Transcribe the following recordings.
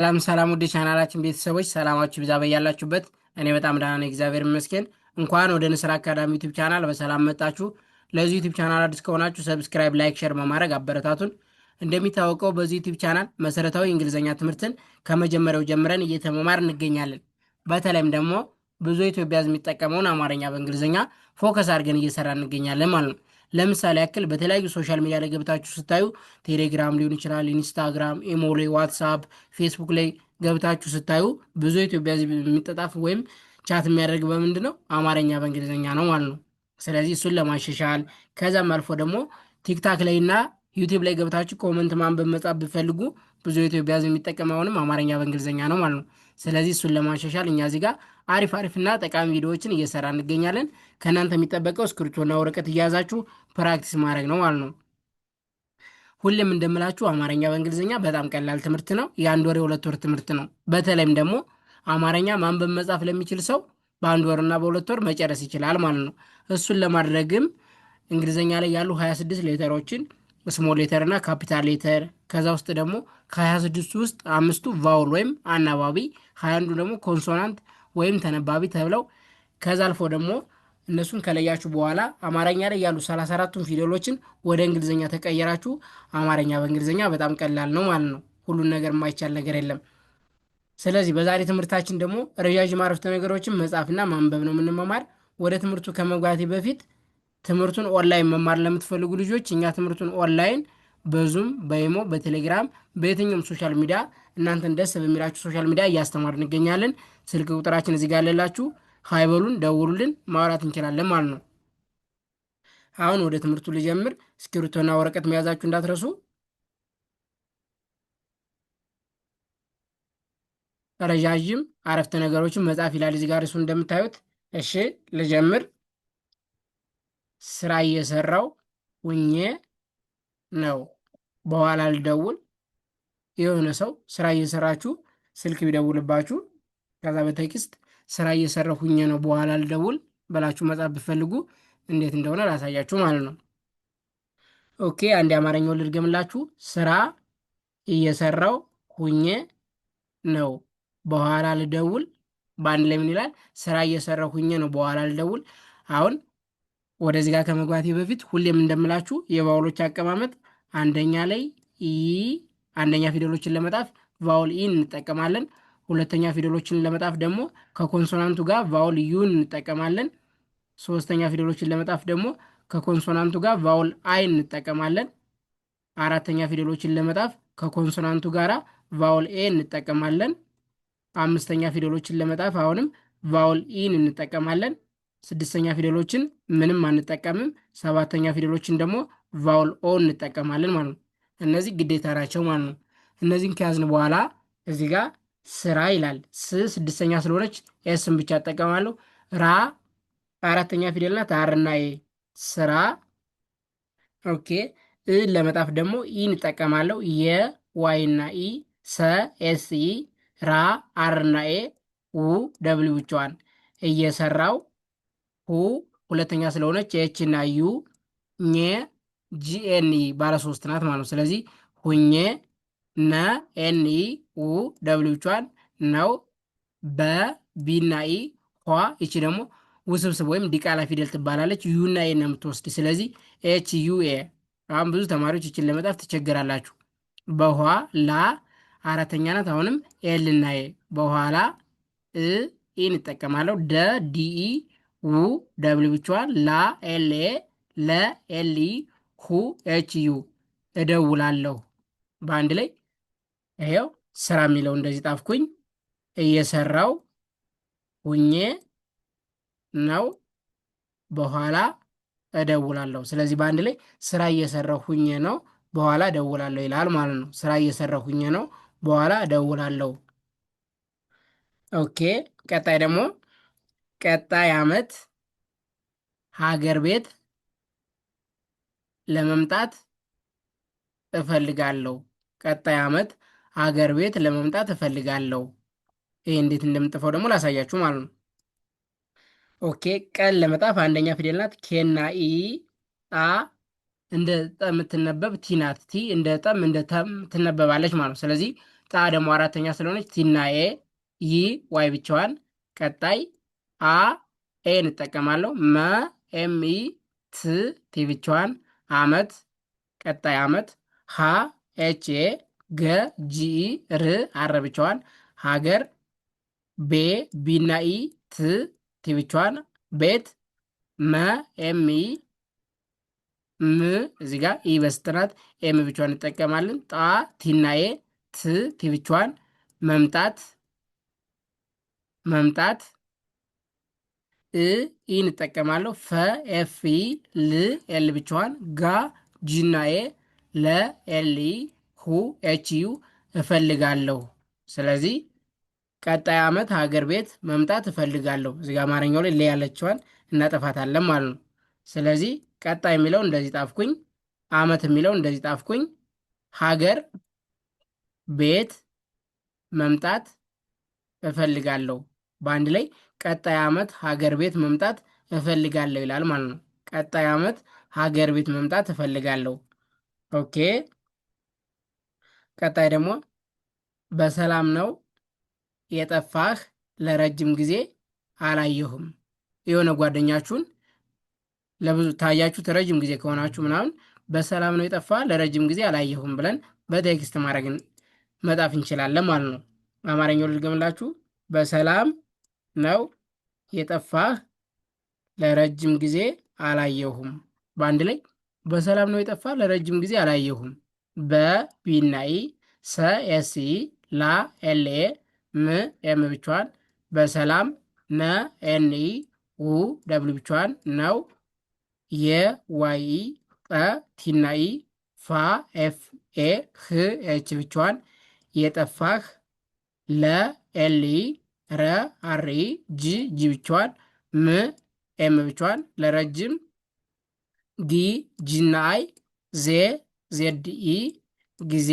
ሰላም ሰላም ውድ ቻናላችን ቤተሰቦች ሰላማችሁ ይብዛ በያላችሁበት። እኔ በጣም ደህና ነኝ፣ እግዚአብሔር ይመስገን። እንኳን ወደ ንስር አካዳሚ ዩቲዩብ ቻናል በሰላም መጣችሁ። ለዚህ ዩቲዩብ ቻናል አዲስ ከሆናችሁ subscribe፣ like፣ share በማድረግ አበረታቱን። እንደሚታወቀው በዚህ ዩቲዩብ ቻናል መሰረታዊ እንግሊዝኛ ትምህርትን ከመጀመሪያው ጀምረን እየተመማር እንገኛለን። በተለይም ደግሞ ብዙ ኢትዮጵያ ሕዝብ የሚጠቀመውን አማርኛ በእንግሊዝኛ focus አድርገን እየሰራ እንገኛለን ማለት ነው። ለምሳሌ ያክል በተለያዩ social media ላይ ገብታችሁ ስታዩ ቴሌግራም ሊሆን ይችላል፣ ኢንስታግራም፣ ኢሞ ላይ፣ ዋትሳፕ፣ ፌስቡክ ላይ ገብታችሁ ስታዩ ብዙ ኢትዮጵያ ሕዝብ የሚጠጣፍ ወይም chat የሚያደርግ በምንድን ነው? አማርኛ በእንግሊዝኛ ነው ማለት ነው። ስለዚህ እሱን ለማሻሻል ከዛም አልፎ ደግሞ ቲክታክ ላይ እና ዩቲዩብ ላይ ገብታችሁ comment ማንበብ መጻፍ ብትፈልጉ ብዙ የኢትዮጵያ ሕዝብ የሚጠቀም አሁንም አማርኛ በእንግሊዝኛ ነው ማለት ነው። ስለዚህ እሱን ለማሻሻል እኛ እዚህ ጋር አሪፍ አሪፍና ጠቃሚ ቪዲዮዎችን እየሰራ እንገኛለን። ከእናንተ የሚጠበቀው እስክሪብቶና ወረቀት እየያዛችሁ practice ማድረግ ነው ማለት ነው። ሁሌም እንደምላችሁ አማርኛ በእንግሊዝኛ በጣም ቀላል ትምህርት ነው። የአንድ ወር የሁለት ወር ትምህርት ነው። በተለይም ደግሞ አማርኛ ማንበብ መጻፍ ለሚችል ሰው በአንድ ወርና በሁለት ወር መጨረስ ይችላል ማለት ነው። እሱን ለማድረግም እንግሊዝኛ ላይ ያሉ 26 letter ኦችን small letter እና capital letter ከዛ ውስጥ ደግሞ ከ26ቱ ውስጥ አምስቱ vowel ወይም አናባቢ፣ 21ዱ ደግሞ consonant ወይም ተነባቢ ተብለው ከዛ አልፎ ደግሞ እነሱን ከለያችሁ በኋላ አማርኛ ላይ ያሉ 34ቱን ፊደሎችን ወደ እንግሊዝኛ ተቀየራችሁ አማርኛ በእንግሊዝኛ በጣም ቀላል ነው ማለት ነው። ሁሉን ነገር የማይቻል ነገር የለም። ስለዚህ በዛሬ ትምህርታችን ደግሞ ረዣዥም አረፍተ ነገሮችን መጻፍና ማንበብ ነው የምንመማር። ወደ ትምህርቱ ከመግባቴ በፊት ትምህርቱን ኦንላይን መማር ለምትፈልጉ ልጆች እኛ ትምህርቱን ኦንላይን በዙም፣ በኢሞ፣ በቴሌግራም በየትኛውም social media እናንተን ደስ በሚላችሁ social media እያስተማር እንገኛለን። ስልክ ቁጥራችን እዚህ ጋር ያለላችሁ hi በሉን፣ ደውሉልን፣ ማውራት እንችላለን ማለት ነው። አሁን ወደ ትምህርቱ ልጀምር። እስክሪብቶና ወረቀት መያዛችሁ እንዳትረሱ። ረዣዥም አረፍተ ነገሮችን መጻፍ ይላል እዚህ ጋር እሱ እንደምታዩት። እሺ ልጀምር። ስራ እየሰራው ሁኜ ነው። በኋላ ልደውል። የሆነ ሰው ስራ እየሰራችሁ ስልክ ቢደውልባችሁ ከዛ በ text ስራ እየሰራሁ ሁኜ ነው በኋላ ልደውል ብላችሁ መጻፍ ብትፈልጉ እንዴት እንደሆነ ላሳያችሁ ማለት ነው። Okay አንድ የአማርኛውን ልድገምላችሁ። ስራ እየሰራው ሁኜ ነው በኋላ ልደውል። በአንድ ላይ ምን ይላል? ስራ እየሰራሁ ሁኜ ነው በኋላ ልደውል። አሁን ወደዚህ ጋር ከመግባቴ በፊት ሁሌም እንደምላችሁ የ vowel ኦች አቀማመጥ አንደኛ ላይ E አንደኛ ፊደሎችን ለመጣፍ vowel E እንጠቀማለን። ሁለተኛ ፊደሎችን ለመጣፍ ደግሞ ከ consonant ኡ ጋር vowel U ን እንጠቀማለን። ሶስተኛ ፊደሎችን ለመጣፍ ደግሞ ከ consonant ኡ ጋር vowel I እንጠቀማለን። አራተኛ ፊደሎችን ለመጣፍ ከ consonant ኡ ጋር vowel A እንጠቀማለን። አምስተኛ ፊደሎችን ለመጣፍ አሁንም vowel E ን እንጠቀማለን። ስድስተኛ ፊደሎችን ምንም አንጠቀምም። ሰባተኛ ፊደሎችን ደግሞ vowel O እንጠቀማለን ማለት ነው። እነዚህ ግዴታ ናቸው ማለት ነው። እነዚህን ከያዝን በኋላ እዚህ ጋር ስራ ይላል። ስ ስድስተኛ ስለሆነች S ን ብቻ እጠቀማለሁ። ራ አራተኛ ፊደል ናት። R ና A ስራ። Okay እ ለመጣፍ ደግሞ E ን እጠቀማለሁ። የ Y እና E ሰ S E ራ R እና A ው W ብቻዋን እየሰራው ሁ ሁለተኛ ስለሆነች H እና U ኜ G N E ባለ ሶስት ናት ማለት ነው። ስለዚህ ሁኜ ነ N E ው W ብቻዋን ነው። በ B እና E ኋ ይቺ ደግሞ ውስብስብ ወይም ዲቃላ ፊደል ትባላለች። U እና A ነው የምትወስድ። ስለዚህ H U A። አሁን ብዙ ተማሪዎች ይችን ለመጻፍ ትቸገራላችሁ። በኋ ላ አራተኛ ናት። አሁንም L እና A በኋላ እ E ን እጠቀማለሁ። ደ D E ው W ብቻዋን ላ L A ለ L E ሁ H U እደውላለሁ። በአንድ ላይ ይሄው ስራ የሚለው እንደዚህ ጣፍኩኝ። እየሰራው ሁኜ ነው በኋላ እደውላለሁ። ስለዚህ በአንድ ላይ ስራ እየሰራው ሁኜ ነው በኋላ እደውላለሁ ይላል ማለት ነው። ስራ እየሰራው ሁኜ ነው በኋላ እደውላለሁ። Okay ቀጣይ ደግሞ ቀጣይ ዓመት ሀገር ቤት ለመምጣት እፈልጋለሁ። ቀጣይ ዓመት ሀገር ቤት ለመምጣት እፈልጋለሁ። ይሄ እንዴት እንደምጥፈው ደግሞ ላሳያችሁ ማለት ነው። Okay ቀን ለመጣፍ አንደኛ ፊደል ናት K ና E ጣ እንደ ጠ የምትነበብ T ናት። T እንደ ጠም እንደ ተም ትነበባለች ማለት ነው። ስለዚህ ጣ ደግሞ አራተኛ ስለሆነች T ና A፣ ይ Y ብቻዋን። ቀጣይ አ A እንጠቀማለሁ። መ M E ት T ብቻዋን። አመት ቀጣይ አመት። ሀ H A ገ G E ር R ብቻዋን። ሀገር ቤ B ና E ት T ብቻዋን። ቤት መ M E ም እዚህ ጋር E በስጥናት M ብቻዋን እንጠቀማለን። ጣ T ና A ት T ብቻዋን። መምጣት መምጣት እ E እንጠቀማለሁ። ፈ F E ል L ብቻዋን። ጋ G ና A ለ L E ሁ H U እፈልጋለሁ። ስለዚህ ቀጣይ ዓመት ሀገር ቤት መምጣት እፈልጋለሁ። እዚህ ጋ አማርኛው ላይ ለ ያለችዋን እናጠፋታለን ማለት ነው። ስለዚህ ቀጣይ የሚለው እንደዚህ ጣፍኩኝ፣ ዓመት የሚለው እንደዚህ ጣፍኩኝ። ሀገር ቤት መምጣት እፈልጋለሁ። በአንድ ላይ ቀጣይ ዓመት ሀገር ቤት መምጣት እፈልጋለሁ ይላል ማለት ነው። ቀጣይ ዓመት ሀገር ቤት መምጣት እፈልጋለሁ። Okay። ቀጣይ ደግሞ በሰላም ነው የጠፋህ ለረጅም ጊዜ አላየሁም። የሆነ ጓደኛችሁን ለብዙ ታያችሁት ረጅም ጊዜ ከሆናችሁ ምናምን በሰላም ነው የጠፋ ለረጅም ጊዜ አላየሁም ብለን በ text ማድረግ መጣፍ እንችላለን ማለት ነው። አማርኛው ልድገምላችሁ። በሰላም ነው የጠፋህ ለረጅም ጊዜ አላየሁም። በአንድ ላይ በሰላም ነው የጠፋ ለረጅም ጊዜ አላየሁም። በ B ና E ሰ S E ላ L A ም M ብቻዋን በሰላም ነ N E ው W ብቻዋን ነው የ Y E ጠ T ና E ፋ F A ህ H ብቻዋን የጠፋህ ለ L E ረ R E G G ብቻዋን ም M ብቻዋን ለረጅም ጊ G ና I ዜ Z E ጊዜ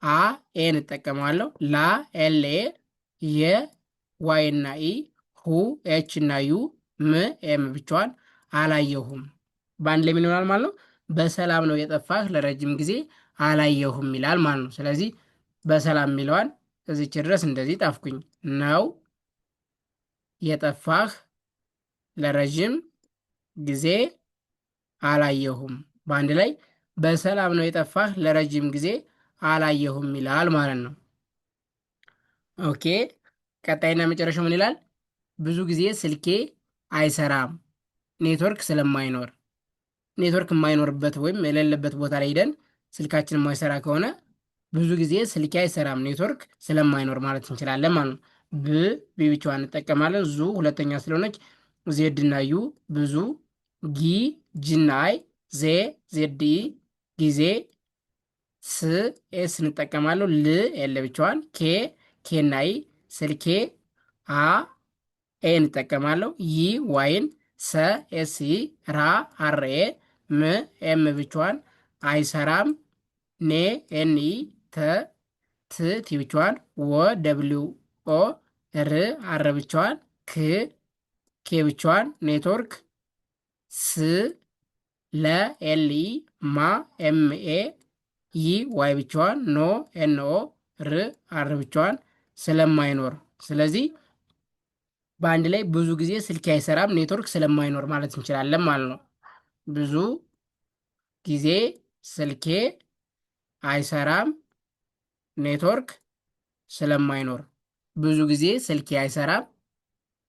አ A እንጠቀመዋለሁ። ላ L A የ Y እና E ሁ H እና U ም M ብቻዋን አላየሁም። በአንድ ላይ ምን ይሆናል ማለት ነው? በሰላም ነው የጠፋህ ለረጅም ጊዜ አላየሁም ይላል ማለት ነው። ስለዚህ በሰላም የሚለዋን እዚች ድረስ እንደዚህ ጣፍኩኝ። ነው የጠፋህ ለረጅም ጊዜ አላየሁም። በአንድ ላይ በሰላም ነው የጠፋህ ለረጅም ጊዜ አላየሁም ይላል ማለት ነው። Okay ቀጣይና መጨረሻው ምን ይላል? ብዙ ጊዜ ስልኬ አይሰራም ኔትወርክ ስለማይኖር። ኔትወርክ የማይኖርበት ወይም የሌለበት ቦታ ላይ ሄደን ስልካችን የማይሰራ ከሆነ ብዙ ጊዜ ስልኬ አይሰራም ኔትወርክ ስለማይኖር ማለት እንችላለን ማለት ነው። ብ B ብቻዋን እንጠቀማለን። ዙ ሁለተኛ ስለሆነች Z እና U ብዙ፣ ጊ G ና I፣ ዜ Z E ጊዜ፣ ስ S እንጠቀማለን። ል L ብቻዋን፣ ኬ K ና E ስልኬ፣ አ A እንጠቀማለሁ። ይ Y ን፣ ሰ S E፣ ራ R A፣ ም M ብቻዋን፣ አይሰራም፣ ኔ N E፣ ተ ት T ብቻዋን፣ ወ W O፣ ር R ብቻዋን፣ ክ K ብቻዋን፣ ኔትወርክ ስ ለ L E ማ M A ይ Y ብቻዋን ኖ N O ር R ብቻዋን ስለማይኖር። ስለዚህ በአንድ ላይ ብዙ ጊዜ ስልክ አይሰራም ኔትወርክ ስለማይኖር ማለት እንችላለን ማለት ነው። ብዙ ጊዜ ስልኬ አይሰራም ኔትወርክ ስለማይኖር። ብዙ ጊዜ ስልኬ አይሰራም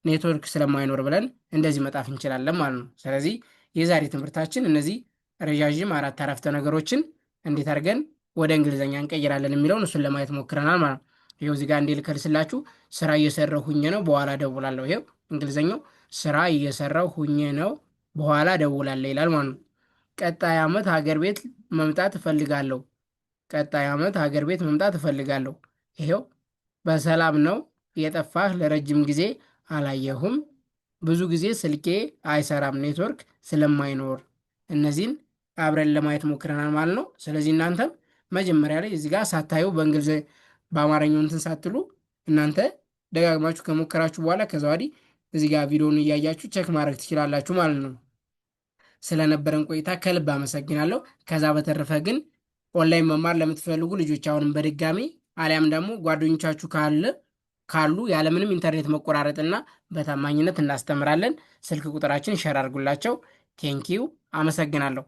ኔትወርክ ስለማይኖር ብለን እንደዚህ መጣፍ እንችላለን ማለት ነው። ስለዚህ የዛሬ ትምህርታችን እነዚህ ረዣዥም አራት አረፍተ ነገሮችን እንዴት አድርገን ወደ እንግሊዝኛ እንቀይራለን የሚለውን እሱን ለማየት ሞክረናል ማለት ነው። ይኸው እዚህ ጋር እንዴ ልከልስላችሁ ስራ እየሰራሁ ሁኜ ነው በኋላ እደውላለሁ። ይኸው እንግሊዝኛው ስራ እየሰራሁ ሁኜ ነው በኋላ እደውላለሁ ይላል ማለት ነው። ቀጣይ ዓመት ሀገር ቤት መምጣት እፈልጋለሁ። ቀጣይ ዓመት ሀገር ቤት መምጣት እፈልጋለሁ። ይኸው በሰላም ነው የጠፋህ ለረጅም ጊዜ አላየሁም። ብዙ ጊዜ ስልኬ አይሰራም ኔትወርክ ስለማይኖር። እነዚህን አብረን ለማየት ሞክረናል ማለት ነው። ስለዚህ እናንተም መጀመሪያ ላይ እዚህ ጋር ሳታዩ በእንግሊዝ በአማርኛው እንትን ሳትሉ እናንተ ደጋግማችሁ ከሞከራችሁ በኋላ ከዛ ወዲህ እዚህ ጋር ቪዲዮውን እያያችሁ check ማድረግ ትችላላችሁ ማለት ነው። ስለነበረን ቆይታ ከልብ አመሰግናለሁ። ከዛ በተረፈ ግን ኦንላይን መማር ለምትፈልጉ ልጆች አሁንም በድጋሚ አሊያም ደግሞ ጓደኞቻችሁ ካሉ ያለምንም ኢንተርኔት መቆራረጥና በታማኝነት እናስተምራለን። ስልክ ቁጥራችን share አድርጉላቸው። Thank you፣ አመሰግናለሁ።